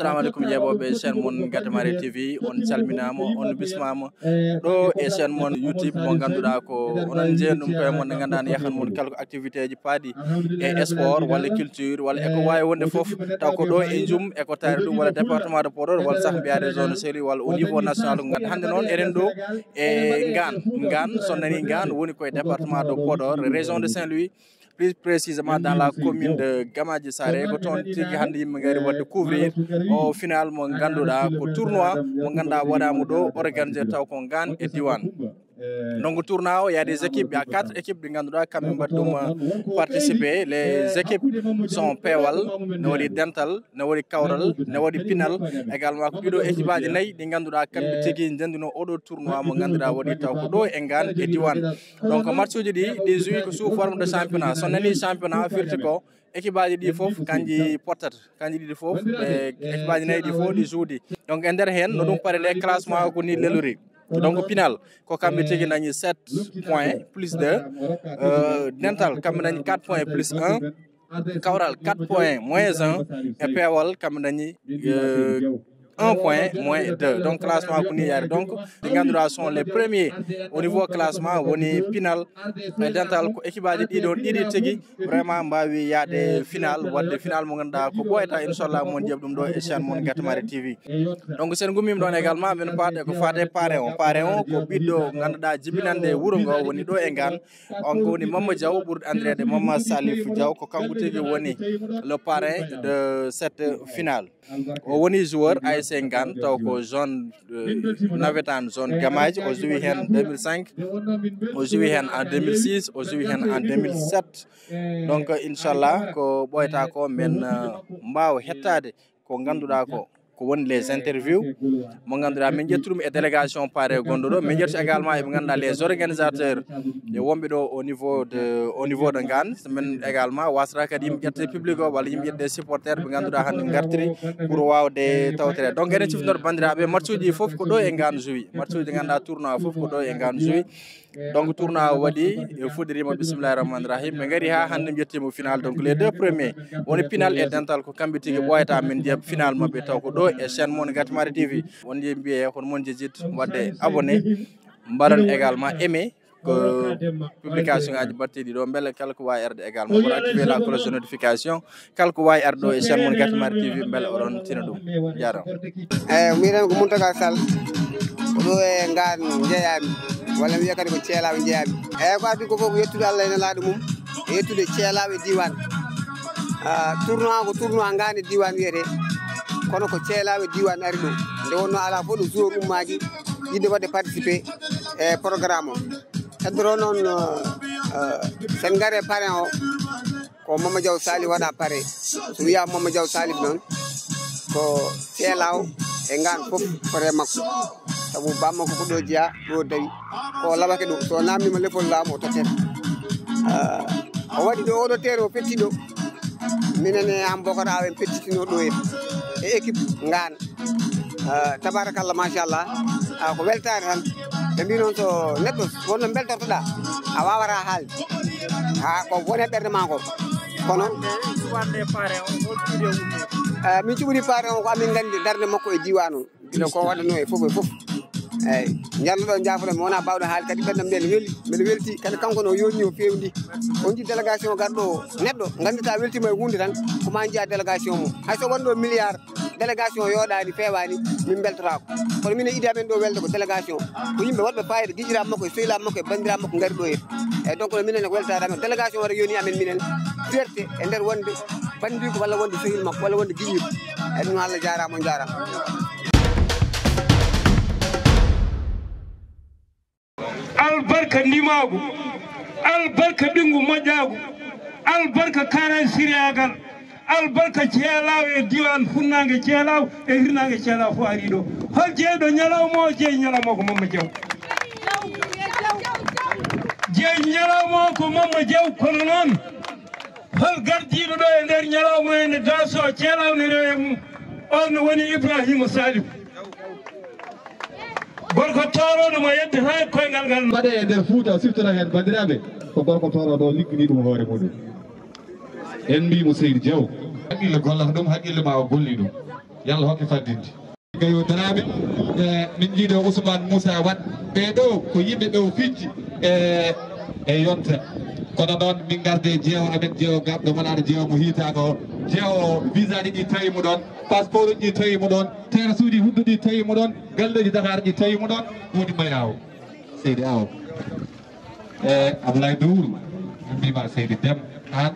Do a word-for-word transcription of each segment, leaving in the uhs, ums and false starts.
Assalamu aleykum, yeeɓooɓe chaîne mon Gatamari T V, on calminaama, on bismaama ɗo e chaîne mon YouTube mo ngannduɗaa ko onon njeyani ɗum koye mon, nde ngannduɗaa ne yahan mon kala ko activité ji paaɗi e sport walla culture walla e ko waawi wonde fof, taw ko ɗo e Njum e ko taari ɗum walla département de Podor walla sah mbiyaa région de Saint-Louis walla au niveau national. Ko ngannduɗaa hannde noon eɗen ɗo e Ngaan. Ngaan, so nani Ngaan woni koye département de Podor, région de Saint-Louis, plus précisément dans la commune de Gamaji Sare. Ko toon tigi hannde yimɓe ngari waɗde couvrir o final mo ngannduɗaa ko tournoi mo ngannduɗaa waɗaama ɗo, organisé taw ko Ngaan e Diwan. Donc tournoi o, il y a des équipes, il y a quatre équipes ɗi ngannduɗaa kamɓe mbaɗi ɗum, euh, participer. Les équipes sont Peewal, ne waɗi Dental, ne waɗi Kawral, ne waɗi Pinal. Également ko ɗiɗo équipe aji nayi ɗi ngannduɗaa kamɓe tigi ndenndino oɗo tournoi mo ngannduɗaa waɗi taw ko ɗo e Ngaan e Diwan. Donc match uji ɗi, ɗi joué ko sous forme de championnat. So nani championnat firti ko équipe aji ɗi fof kanji pottata, kanji ɗiɗi fof, e équipe aji nayi ɗi fof ɗi joué. Donc e nder heen no ɗum pare nde classement o ko ni lelori. Donc Pinal ko kamɓe tigi dañi sept points plus deux. Euh, Dental kamɓe dañi quatre points plus un. Kawral quatre points moins un. E Peewal kamɓe dañi, euh, un point moins deux. Donc classement ko ni yaari. Donc ɗi ngannduɗaa sont les premiers au niveau classement woni Pinal e Dental, ko équipe aji ɗiɗon ɗiɗi tigi vraiment mbaawi yaade final, waɗde final mo ngannduɗaa ko ɓooyata, inchallah mon jeeɓ ɗum ɗo e chaîne mon Gatamari T V. Donc sen gummima ɗon également min paade ko faade parrain o. Parrain o ko ɓiɗɗo ngannduɗaa jibinande wuro ngo woni ɗo e Ngaan. On ko woni Mamma Diaw ɓurɗo anndireede Mamma Salif Diaw, ko kanko tigi woni le parrain de cette finale. O woni joueur A S C Ngaan taw ko zone, euh, navétane, zone Gamaji. O joué heen deux mille cinq, o joué heen en deux mille six, o joué heen en deux mille sept. Donc inchallah ko ɓooyata ko men, euh, mbaawa hettaade ko ngannduɗaa ko, ko woni les interviews mo ngannduɗaa min ƴetti ɗum e délégation parrain gonɗo ɗo. Min ƴetti également eɓe ngannduɗaa les organisateurs e wonɓe ɗo au niveau de, au niveau de Ngaan. Min également wasata kadi yimɓe ƴette public o walla yimɓe ƴette supporter ɓe ngannduɗaa hannde ngartiri pour waawde tawtere. Donc eɗen ciftinor banndiraaɓe match uji fof ko ɗo e Ngaan joué, match uji ngannduɗaa tournoi fof ko ɗo e Ngaan joué. Donc tournoi o waɗi, e fuɗɗoriima bismillahi rahmani rahim, ɓe ngari haa hannde ɓe ƴettiima final. Donc les deux premiers woni Pinal e Dental, ko kamɓe tigi ɓooyata min njiya final maɓɓe taw ko ɗo e chaîne mon Gatamari T V. On njiya mbiye kono mon jejjit waɗde abonné, mbaɗon également aimé ko publication aji battiɗi ɗo, mbele kala ko waawi arde également mboɗo activé la cloche de notification. Kala ko waawi arde ɗo e chaîne mon Gatamari T V mbele oɗon tina ɗum. Jaaraama. Eyi, minen ko Mountaga Sall, ko ɗo e Ngaan njeyaami, walla mi wiya kadi ko Ceelaaw njeyaami. Eyi, ko addi ko fof ko yettude Allah e Nelaaɗo mum, e yettude Ceelaaw e diiwaan. Ah, tournoi ko tournoi Ngaan e diiwaan wiyetee, kono ko Ceelaaw e diiwaan ari ɗo. Nde wonnoo alaa fof ɗo joueur ummaaki yiɗde waɗde participer e programme o. Heddoro noon, eh, eh, sen ngare parrain o, ko Mama Diaw Salif waɗa parrain. So wiyaama Mama Diaw Salif noon, ko Ceelaaw e Ngaan fof foti e makko. Sabu bammakko ko ɗo jeyaa, ɗo dawi. Ko o laɓake ɗo. So o naamniima lefol laamu, o tottete. Eh, o waɗi ɗo oɗo terrain o fetti ɗo. Minen e Am Bokar Aw en pettitino ɗo e, e équipe Ngaan. Ah, tabarakallah, machallah. Ah, ko weltaare tan. Ɓe mbi noon so neɗɗo wonno mbeltortoɗaa, a waawata haalde. Ha ko woni e ɓernde ma ko. Kono, wonde, wonde parrain o, hol cuuɗi o ummi? Ah, min cuɓori parrain o ko amin nganndi darnde makko e diiwaan o. Gila ko waɗanoo e fof e fof. Eyi, njalluɗo jaafoɗon mi wona baawɗo haalde kadi ɓenɗam nde ne weli. Mbeɗa welti kadi kanko no yoni o feewndi. On nji délégation garɗo o, neɗɗo ngannduɗaa weltima e huunde tan, ko ma njiya délégation mum. Hay so wonɗo milliard, délégation yooɗaani, feewaani, min mbeltotaako. Kono minen idi amen ɗo welde ko délégation. Ko yimɓe waɗɓe fayida, giƴiraaɓe makko e sehilaaɓe makko e banndiraaɓe makko ngari ɗo heen. Eyi, donc no minen ko weltaare amen. Délégation waɗa yoni amen minen fierté e nder wonde banndiiko walla wonde sehil makko walla wonde giƴiiko. Eyi, ɗum Allah jaaraama, on jaaraama. Albarka ndimaagu, albarka ɓinngu moƴƴaagu, albarka kaaraange siriyaagal, albarka Ceelaaw e diiwaan funnaange Ceelaaw e hirnaange Ceelaaw fof arii ɗo. Hol jeyɗo ñalawma o? Jeyi ñalawma o ko Mamma Jaw. Jeyi ñalawma o ko Mamma Jaw, kono noon hol gardiiɗo ɗo e nder ñalawma ene daaso Ceelaaw ne rewe mum? On woni Ibrahima Salif. Gorko toorooɗo mo yeddata e koyngal ngal. Mbaɗe e nder Fuuta, siftora heen banndiraaɓe. Ko gorko toorooɗo liggini ɗum hoore muɗum. En mbii mo Seydi Diaw. Haqqille gollata ɗum, haqqille ma o golli ɗum. Yalla hokke faddinde. Gayo Dramé, e, min njiiɗo Ousmane Moussa Wade. Ɓee ɗo ko yimɓe ɓe o fijji e, e yonta. Kono noon min ngarde jeewo amen, jeewo garɗo wonaaɗo jeewo mo hiitaaka o. Jeewo visa ji ɗi tawi mo ɗoon, passeport uji ɗi tawi mo ɗoon, terrasse uji huɗɗo ɗi tawi mo ɗoon, galleeji Dakar ɗi tawi mo ɗoon, woni Mayaw. Seydi Aw. E Ablaye Dowru, min mbima Seydi Dem, aan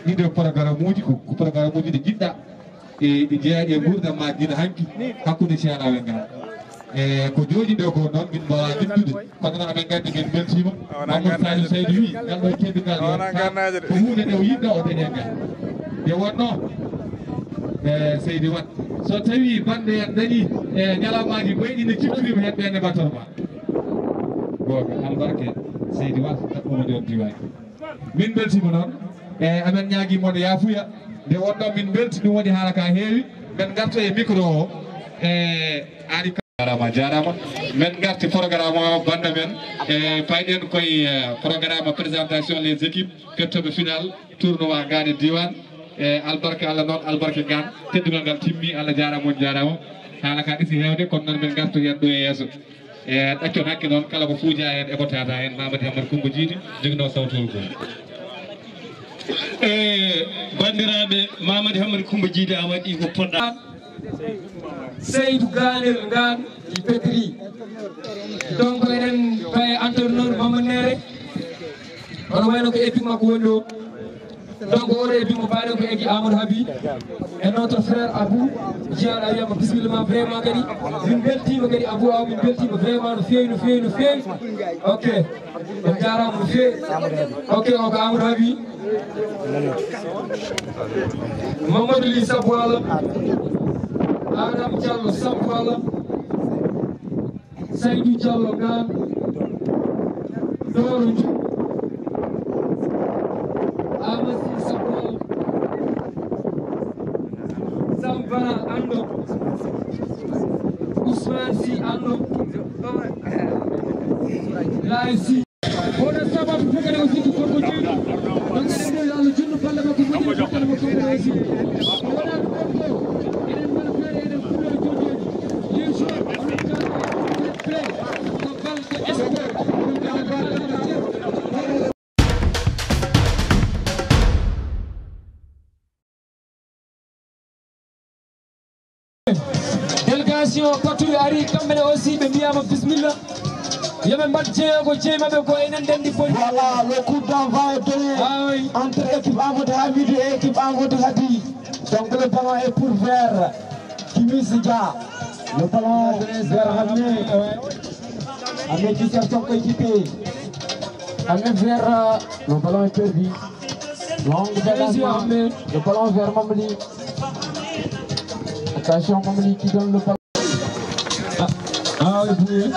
ɗiɗo programme uji ko, ko programme uji ɗi jiɗɗa e, ɗi jeeya e nguurdam ma gila hanki hakkunde Ceerno e ngal. E ko jooɗi ɗo ko noon min mbawa jittude, kono noon amen nganndi min mbeltiima. Mamadou Saliou Seydi wi ngal ɗo teddungal yo ko huunde nde o yiɗɗo o daña ngal. Nde wonno e Seydi Wat, so tawi bannde en dañi e ñalawmaaji boyɗi ne ciftorima heen ɓe ne mbatorma. Gooto albarke Seydi Wat ɗaɓɓomo ɗon diwaani. Min mbeltiima noon e amen ñaagii mon yaafuya. Nde wonno min mbelti ɗum waɗi haala ka heewi. Men ngarto e micro o e Aali Ka. Jaaraama, jaaraama. Men ngarti programme o bannda men e payɗen koye e programme présentation les équipes kettoɓe final tournoi Gaane Diwan. E albarka Allah noon, albarka ngaan, teddungal ngal timmi, Allah jaaraama, on jaaraama. Haala ka ɗisi heewde, kono noon men ngarto heen ɗo e yeeso. E ɗaccon hakke noon, kala ko fuuja heen e ko tata heen, Mamadi Hammat Kumba Jiidi, joginoo sawtol ngol. E banndiraaɓe, Mamadi Hammat Kumba Jiidi a waɗi ko poɗɗa. Seydou Ganel ngaan i Petri. Donc eɗen paye entraîneur Mamadou Nere. Hono wayno ko équipe makko woni ɗo. Donc oɗo équipe mo mbaɗen ko équipe Amadou Habi. Et notre frère Abou, Jiyaɗo a wiyama bisimilla ma vraiment kadi. Min beltima kadi Abou Aw, min beltima vraiment no feewi, no feewi, no feewi. Ok. On jaaraama no feewi. Ok, o ko Amadou Habi. Mamadou Ly Sabwala. Adam Diallo Sabwala. Saydou Diallo Gaan. Doro Diouf. Amassi Sabwala. Sambara Ando. Ousmane Sy Ando. Laye Sy. Oɗo sababu fekere aussi ko gorko jeyɗo. Ɗon kadi mbiɗo yo Allah junnu balle makko moƴƴina battane makko kadi aussi. O waɗaani gorko. Eɗen mbaɗa feere, eɗen kullo e jooɗi jooɗi. Les joueurs, on est en train de play. Ko bal, ko sport. Délégation Patouille ari, kamɓe ne aussi ɓe mbiyama bismilla. Yo ɓe mbaɗ jeeyo ko jeyi maɓɓe ko enen ndenndi boni. Voilà, le coup d'envoi est donné. Ah oui. Entre équipe Amadou Hamidou et équipe Amadou Hadi. Donc le ballon est pour vers Kimis Dia. Le ballon vers Hamé. Hamé qui cherche son coéquipier. Hamé vers, euh, le ballon est perdu. Long dégagement. Le ballon vers Mamli. Attention, Mamli qui donne le ballon. Ah, ah oui, oui.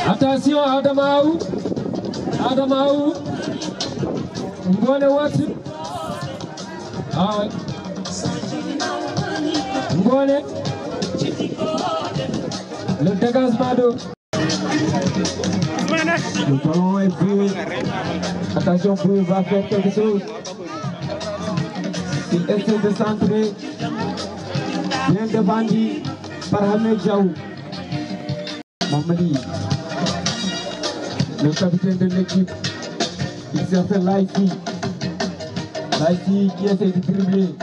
Attention, Adamaou. Adamaou. Ngone Wati. Ah, Ngone. Le dégagement de. Le ballon est pris. Attention, Bouye va faire quelque chose. Il essaie de centrer. Bien défendu par Hamed Jaou. Mamadi, le capitaine de l'équipe, il cherche Laïci. Laïci qui essaie de dribbler.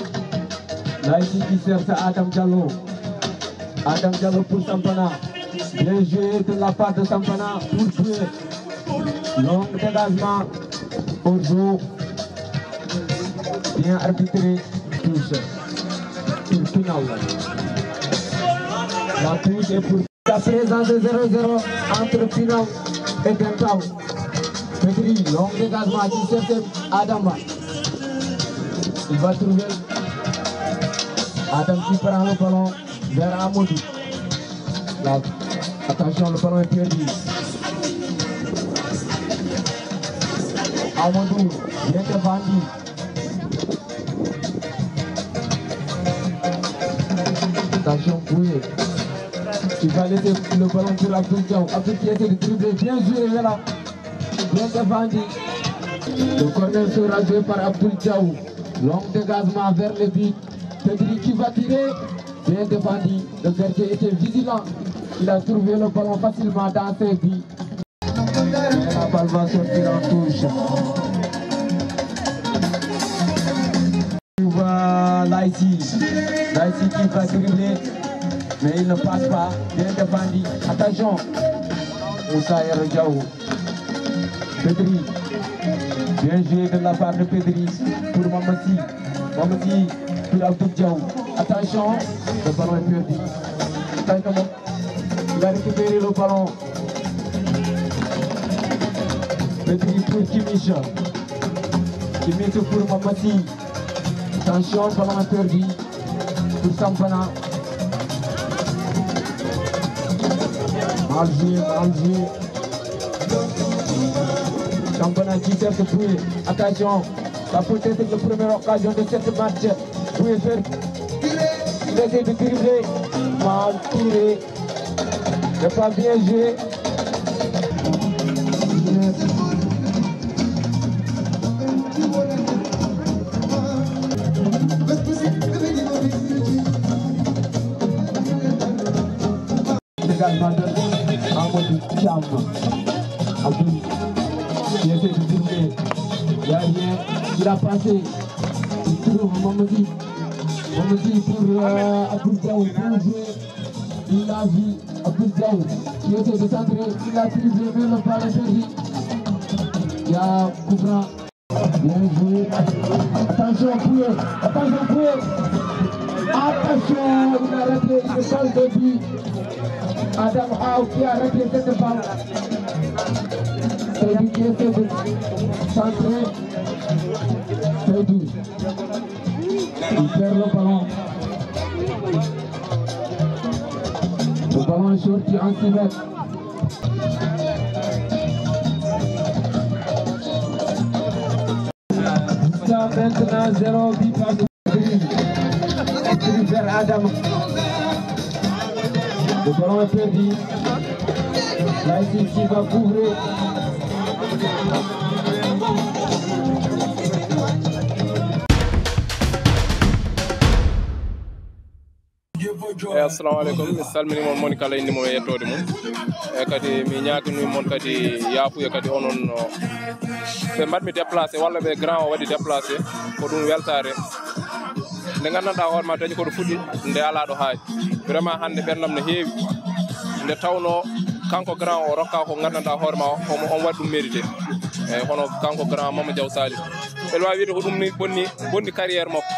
Laïci qui cherche Adam Diallo. Adam Diallo pour Sampana. Bien joué de la part de Sampana pour Bouye. Long dégagement au jour. Bien arbitré. Touche. Tour final. La touche est pour La présence de zéro zéro entre Pinal et Dentao. Petri, long dégagement qui cherche Adama. Il va trouver Adam qui prend le ballon vers Amadou. Là, attention, le ballon est perdu. Amadou, bien défendu. Attention, Bouye. Il va laisser le ballon pour Abdoul Diaw. Abdoul qui essaie de dribbler. Bien joué, voilà. Bien défendu. Le corner sera joué par Abdoul Diaw. Long dégagement vers le but. Pedri qui va tirer. Bien défendu. Le gardien était vigilant. Il a trouvé le ballon facilement dans ses buts. La balle va sortir en touche. Tu vois Laïci. Laïci qui va dribbler, mais il ne passe pas. Bien défendu. Attention. Moussa Yero Diaw. Pedri. Bien joué de la part de Pedri. Pour Mamadou Sy. Mamadou Sy. Pour Abdou Diaw. Attention. Le ballon est perdu. Attention. Il a récupéré le ballon. Pedri pour Kimmich. Kimmich pour Mamadou Sy. Attention, ballon perdu pour Sampana. Mal joué, mal joué. Sampana qui cherche Pouye. Attention, ça peut être la première occasion de cette match. Pouye fait. Il essaie de dribbler. Mal tiré. C'est pas bien joué. Dégagement de Amadou Thiam. Abdou. Il essaie de dribbler. Il y a rien. Il a passé. Il trouve Mamadi. Mamadi pour euh, Abdou Diaw. Bien joué. Il a vu Abdou Diaw qui était décentré. Il a tiré, mais le ballon perdu. Il y a coup franc. Bien joué. Attention, Pouye. Attention, Pouye. Attention, il a raté une balle de but. Adam Aw qui a raté cette balle. C'est lui qui essaie de centrer. C'est lui. Il perd le ballon. Le ballon est sorti en six mètres. Jusqu'à maintenant, zéro but partout. Inscrit vers Adam. Le ballon est perdu. Laïci qui va couvrir. Eyi, assalamu aleykum. Mi salmini mon moni kala inde mum e yettoode mum. E kadi mi ñaagini mon kadi yaafuya kadi onon o, ɓe mbaɗmi déplacé walla ɓe grand o waɗi déplacé. Ko ɗum weltaare. Nde nganndanɗaa hoore ma dañi ko ɗo fuɗɗi, nde alaa ɗo haaɗi. Vraiment hannde ɓerndam no heewi. Nde tawnoo kanko grand o rokka ko nganndanɗaa hoore ma omo on waɗi ɗum mérité. Eyi, hono kanko grand Mama Diaw Salif. Ɓe waawi wiide ko ɗum ni bonni, bonni carrière makko.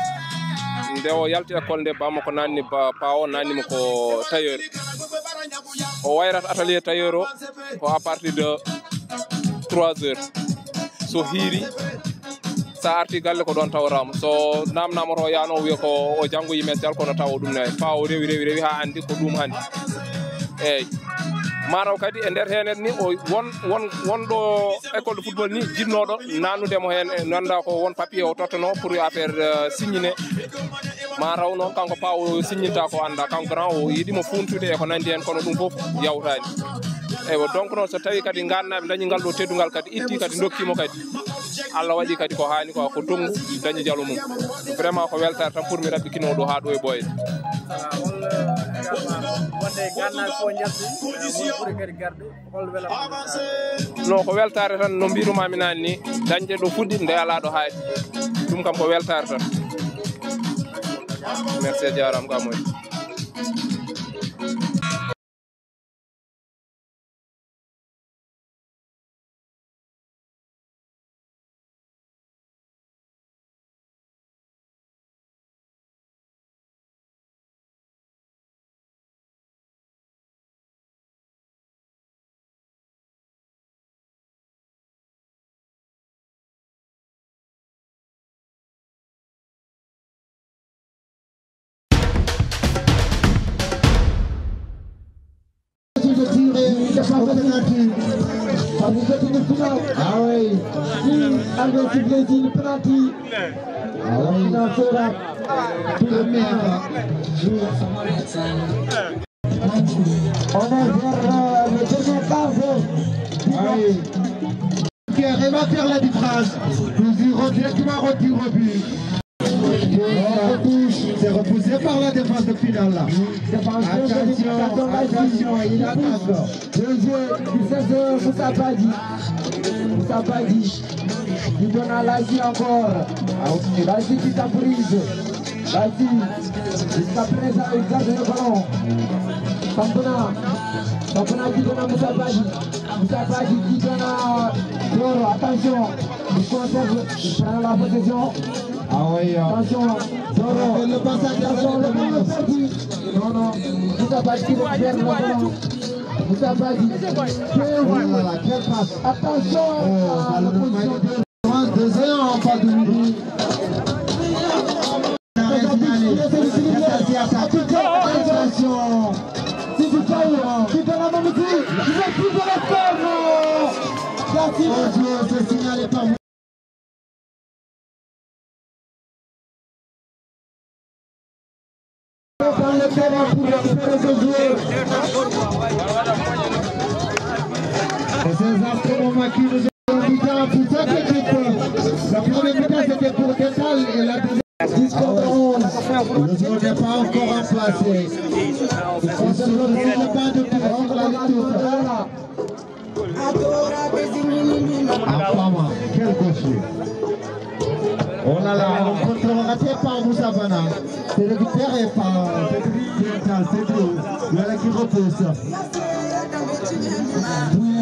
Nde o yalti école nde, bammakko nanni ba, pa o nanni mo ko tailleur. O wayrata atelier tailleur o ko à partir de trois heures. So hiiri, sa arti galle ko ɗon tawatamo. So namnama to yano wiya ko o janngoyi meccal kono tawa ɗum nayi. Pa o rewi, rewi, rewi ha andi ko ɗum hande. Eyyi. Mataw kadi e nder hen ni o won, won, won ɗo école de football ni jiɗnoɗo nannude mo hen, e nanda ko won papier o tottono pour affaire, euh, signine. Mataw noon kanko pa o signinte ko anda, kanko grand o yiɗi mo funtude e ko nandi hen, kono ɗum fof yawtani. Eywa, donc noon so tawi kadi gannaɓe dañi ngal ɗo teddungal kadi itti kadi dokkimo kadi. Allah waɗi kadi ko hani ko, ko tonngu dañi jalo mum. Vraiment ko weltare tan pour mi raɓɓikino ɗo ha ɗo e ɓooyde. Wonde gannaɓe fof njalti, won ɓuri kadi garde. No ko weltaare tan, no mbiɗumami nani ni, dañde ɗo fuɗɗi nde ala ɗo haaɗi. Ɗum kam ko weltaare tan. Merci, a jarama, ka moƴƴi. Ah oui. Ah oui. On va faire l'arbitrage. Nous irons directement au tir au but. On retouche. C'est repoussé par la défense de Pinal. Attention, attention, il attaque. Bien joué, il sait jouer Moussa Badji. Moussa Badji. Il donne à Lazi encore. Lazi qui temporise. Lazi, jusqu'à présent, il garde le ballon. Sampana. Sampana qui donne à Moussa Badji. Moussa Badji qui donne à Doro. Attention. Il conserve. Il prend la possession. Ah oui, euh, attention, Doro. Le passage. Attention, le ballon est perdu. Non, non. Moussa Badji qui récupère le ballon. Moussa Badji. Oh là là, quelle passe. Attention. Oh, à la malheureusement, position de deux zéro en face de lui. Attention. C'est du chaos. Qui donne à Mamouti. Il va plus de la corne. Merci. Oh Dieu, c'est signalé par Dans le terrain pour récupérer ce joueur. Et ces instruments qui nous ont dit pour cette équipe. La première mi-temps, c'était pour Total et la deuxième. dix contre onze. Le joueur n'est pas encore remplacé. Il se retrouve pas de tout. Ah, pas mal. Quel gaucher. Oh là là, on contre raté par Moussa Bana. C'est récupéré par Cédric. Cédric, voilà qui repousse. Oui,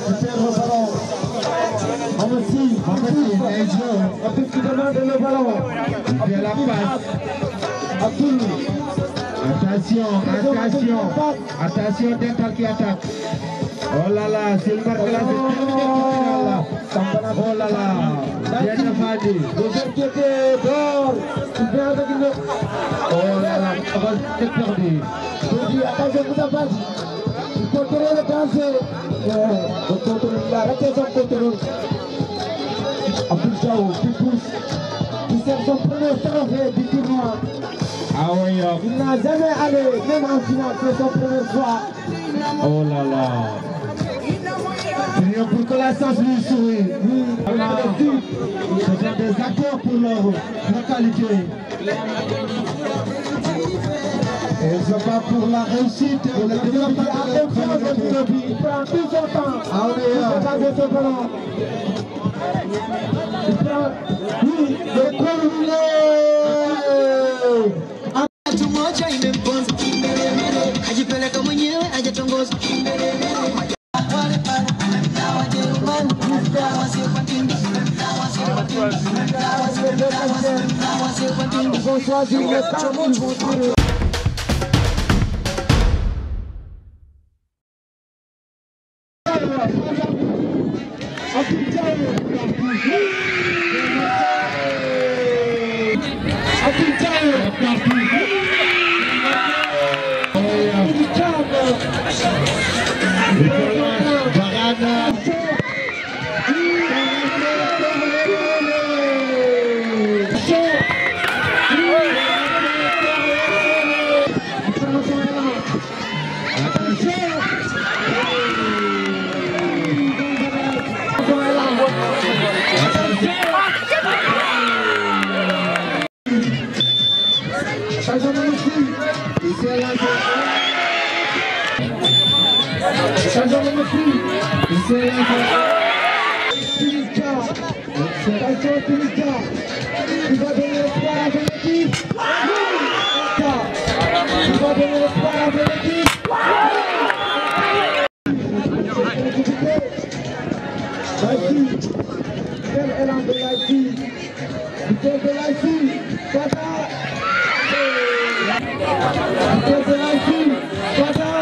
il perd le ballon. Mamouti, Mamouti, un jour. Mamouti qui demande le ballon. Il fait la passe. Abdoul. Attention, attention. Attention, Dental qui attaque. Oh là là, c'est le match là, c'est terminé pour Pinal là. Oh là là, bien défendu. Le jeune qui était dehors, il vient avec une... Oh là là, c'est perdu. Je dis, attention, Moussa Badji. Il contrôle le danger. Euh, le contrôle, il a raté son contrôle. Abdou Diaw qui pousse, qui sert son premier trophée du tournoi. Ah oui, euh. Il n'a jamais allé, même en finale, c'est son première fois. Oh là là. Prions pour que la chance lui sourit. Oui. Ah, ce sont des acteurs pour leur localité. Et je bats pour la réussite et le développement de notre communauté. Il prend tout son temps. Ah oui, euh. Il prend, oui, le premier. Ajipeleka mwenyewe ajatongoza. Attention, Tunisia. Il va donner l'espoir à son équipe. Il va donner l'espoir à son équipe. Vas-y. Quel élan de la vie. Buteur de la vie. Tata. Buteur de la vie. Tata.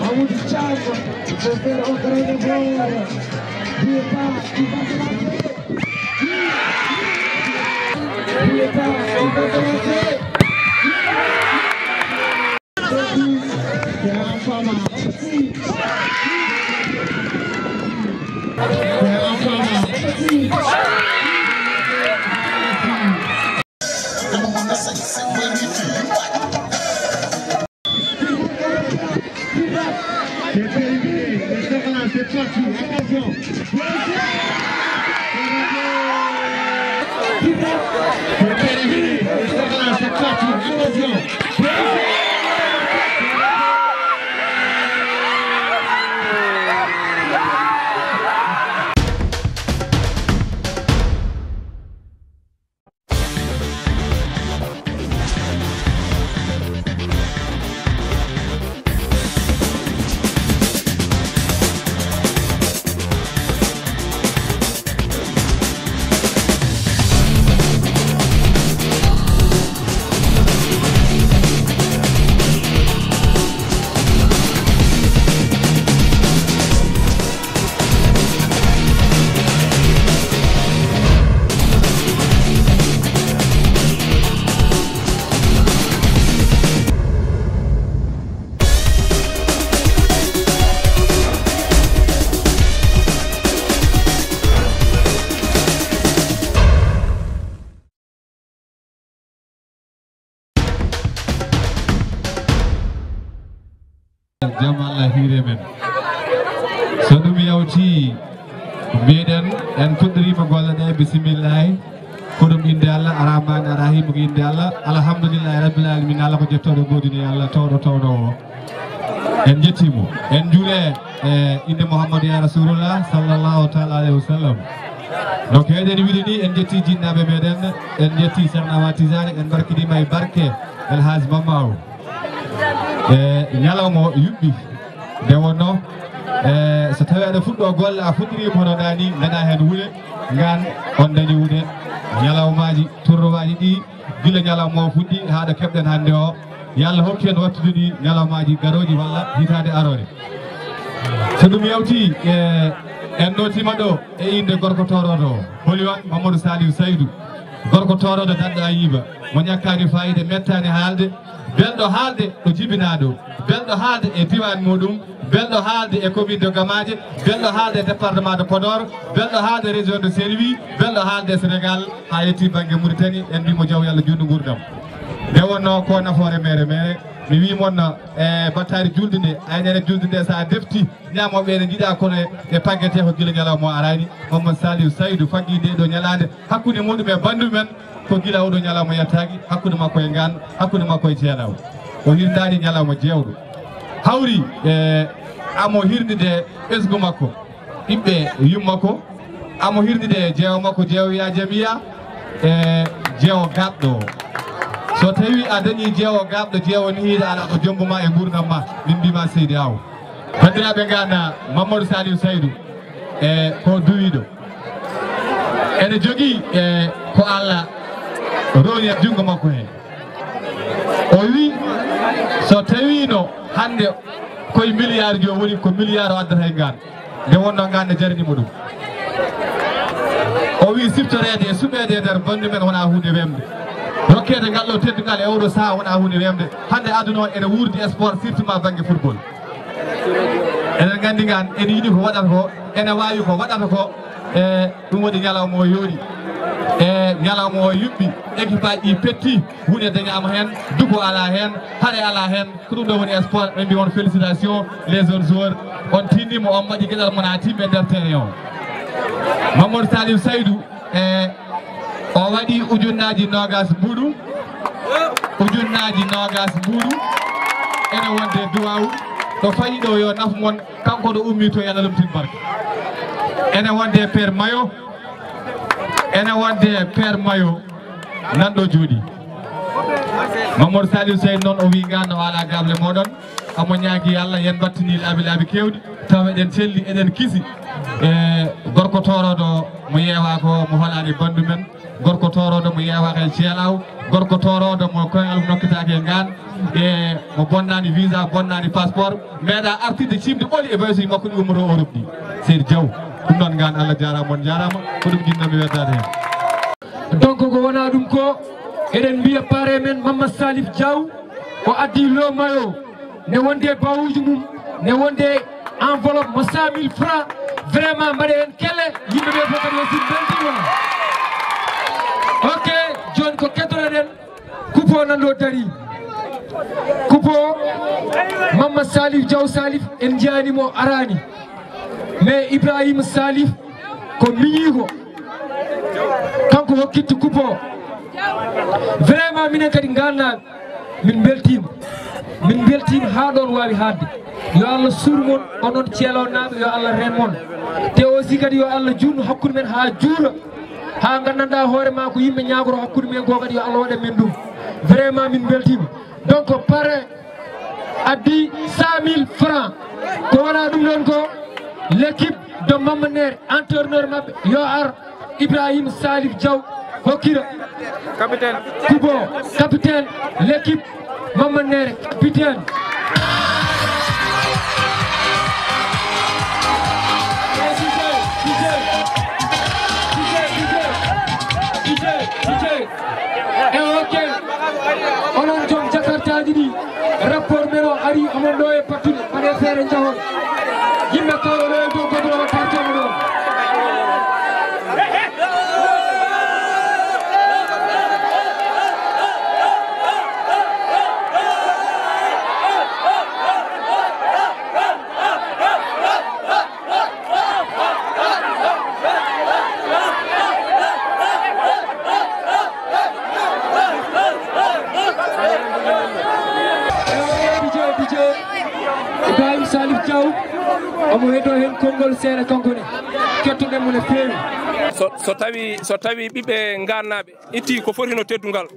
Mamoudou Thiam, il faut faire entrer le ballon. N'oubliez pas, il va se lancer. N'oubliez pas, il va se lancer. C'est terminé, le score là, c'est parti, attention. C'est terminé, le score là, c'est parti, attention. Jam Allah hiire men. So ɗum yawti, mbiɗen en puɗɗoriima golle ɗe, bisimillahi. Ko ɗum innde Allah, Arahmaani Arahim ko innde Allah. Alhamdulillahi Rabbil Alamin, Allah ko jettooɗo, goodini Allah, towɗo towɗo o. En njettiimo, en njuure e innde Muhammadu ya Rasulullah sallallahu taala alayhi wa sallam. Donc, eɗen wiɗi ni, en njetti jinnaaɓe meɗen, en njetti Cheikh Ahmad Tidiane, en barkiɗima e barke El Hadj Mamaw. E ñalawma o yuɓɓi. Nde wonno, e so tawi aɗa fuɗɗo golle, a fuɗɗirima hono ɗa ni, daña hen wuune, ngan on dañi wuune. Ñalawmaji, tournoi ji ɗi, gila ñalawma o fuɗɗi haa ɗo keɓɗen hannde o, yo Allah hokku en wattude ɗi ñalawmaji garooji walla hitaande aroore. So ɗum yawti, e en nootima ɗo e innde gorko toorooɗo o. Holi on? Mamadou Saliou Saydou, gorko toorooɗo, daɗɗo Ayiba, mo ñakkaani fayida, mettaani haalde, belɗo haalde ɗo jibinaa ɗo, belɗo haalde e diiwaan muɗum, belɗo haalde e commune de Gamaaji, belɗo haalde e département de Podor, belɗo haalde région de Saint-Louis, belɗo haalde e Sénégal, haa yetti bannge Mauritanie. En mbimo Jaw, yo Allah juutnu nguurndam. Nde wonno ko nafoore meere meere, mi wi mon, e battari julde nde, aynere julde nde, so a defti, ñaamoɓe ene njiɗa, kono ɓe paggete ko gila ñalawma o arani. Mamadou Saliou Saydou faggi nde ɗo ñalaande hakkunde muɗum e banndum en, ko gila oɗo ñalawma yettaaki hakkunde makko e ngan, hakkunde makko e Ceelaw. O hirndaani ñalawma jeewɗo. Hawri e amo hirnide ɓesngu makko, ɓiɓɓe yumma ko, amo hirnide jeewo makko, jeewo ya jamiya, e jeewo gaɗɗo. So tawi a dañi jeewo gaɗɗo, jeewo ni hiɗa ala ko jombo ma e nguurndam ma, min mbima Seydi Aw. Banndiraaɓe, ngana Mamadou Saliou Saydou, e ko duwiɗo. Ene jogii, e ko Allah roni e junngo makko he. O wi, so tawino hannde koye milliard jo woni, ko milliard o addata e ngan. Nde wonno ngan ne jarani mo ɗum. O wi siftoreede e suɓeede e nder banndum en wona huunde wemde. Rokkeede ngal ɗo teddungal e oɗo saha wona huunde wemde. Hannde aduna o ene wuurdi e sport, surtout ma bannge football. Eɗen nganndi ngan, ene yiɗi ko waɗata ko, ene waawi ko waɗata ko. E ɗum waɗi ñalawma o yooɗi. E ñalawma o yuɓɓi, équipe aji ɗi petti, huunde dañaama heen, duko alaa heen, hare alaa heen. Ko ɗum ɗo woni sport, ɓe mbi on félicitation les jeunes joueurs. On tinnima, on mbaɗi geɗal mon haa timmi e nder terrain o. Mamadou Saliou Saydou, e o waɗi ujunnaaji noogas mbuuɗu, ujunnaaji noogas mbuuɗu. Ene wonde duwaawu ɗo fayi ɗo, yo naf mon, kanko ɗo ummi to, yo Allah lumtin barke. Ene wonde Père Mayo, ene wonde Père Mayo nan ɗo jooɗi. Mamadou Saliou Saydou noon o wi ngan no ala gable moɗon. Amo ñaagi Allah, yen mbattini laabi laabi kewɗi, tawa eɗen celli, eɗen kisi. E gorko tooroɗo mo yeewa ko, mo holani bandu men, gorko tooroɗo mo yeewa kay ceelaw, gorko tooroɗo mo koyngal nokkitake e ngan, e mo bonnani visa, bonnani passeport, meeɗa artide cimde ɓoli e valiseji makko ɗi ummoto Europe ɗi. Seydi Diaw, ɗum noon ngan, Allah jarama, on jarama, ko ɗum jinnomi weddade hen. Donc ko wona ɗum ko, eɗen mbiya pare men Mamadou Salif Diaw, o addi lo mayo, ne wonde bawuji mum, ne wonde enveloppe mo cent mille francs. Vraiment mbaɗe hen kelle, yimɓe ɓe fof kadi aussi belti wona. Ok, joni ko kettoɗen, kupo nan ɗo dari. Kupo, Mamma Salif Diaw Salif, en njiyaani mo araani. Mais Ibrahima Salif ko miñiiko. Kanko hokkitto kupo. Vraiment, minen kadi ngannaaɓe, min mbeltiima. Min mbeltiima haa ɗoon waawi haaɗde. Yo Allah suur mon, onon Ceelonnaaɓe, yo Allah reen mon. Te aussi kadi yo Allah juutnu hakkunde men haa juura. Haa nganndanɗaa hoore maa ko yimɓe ñaagoro hakkunde men ko kadi yo Allah waɗan men ɗum. Vraiment, min mbeltiima. Donc, pare addi cent mille francs. Ko wona ɗum ɗon ko l'équipe de Mamma Nder, entraîneur maɓɓe, yo ar Ibrahima Salif Diaw hokkira. Capitaine. Kubo, capitaine, l'équipe Mamma Nder, capitaine. E ok, onon joom jakartaaji ɗi, rapport men o ari, omon ɗo e pattude, mbaɗee feere njahon. Yimɓe kawra ɗo e dow godoro o tartama ɗo. Ibrahim Salif Diaw, omo heɗo heen konngol seeɗa kanko ne. Kettoɗen mo no feewi. So, so tawi, so tawi ɓiɓɓe ngannaaɓe itti ko foti no teddungal,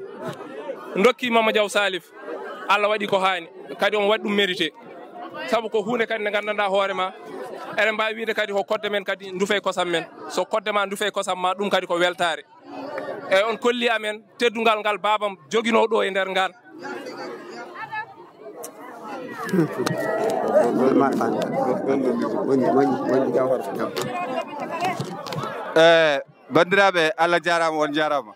ndokki Mama Diaw Salif, Allah waɗi ko haani, kadi on waɗi ɗum mérité. Sabu ko huunde kadi nde nganndanɗaa hoore ma, eɗen mbaawi wiyde kadi ko kodde men kadi ndufey kosam men. So kodde ma ndufey kosam ma, ɗum kadi ko weltaare. Eyi, on kolli amen teddungal ngal baabam joginoo ɗo e nder ngaan. Eh, banndiraaɓe, Allah jaaraama, on njaaraama.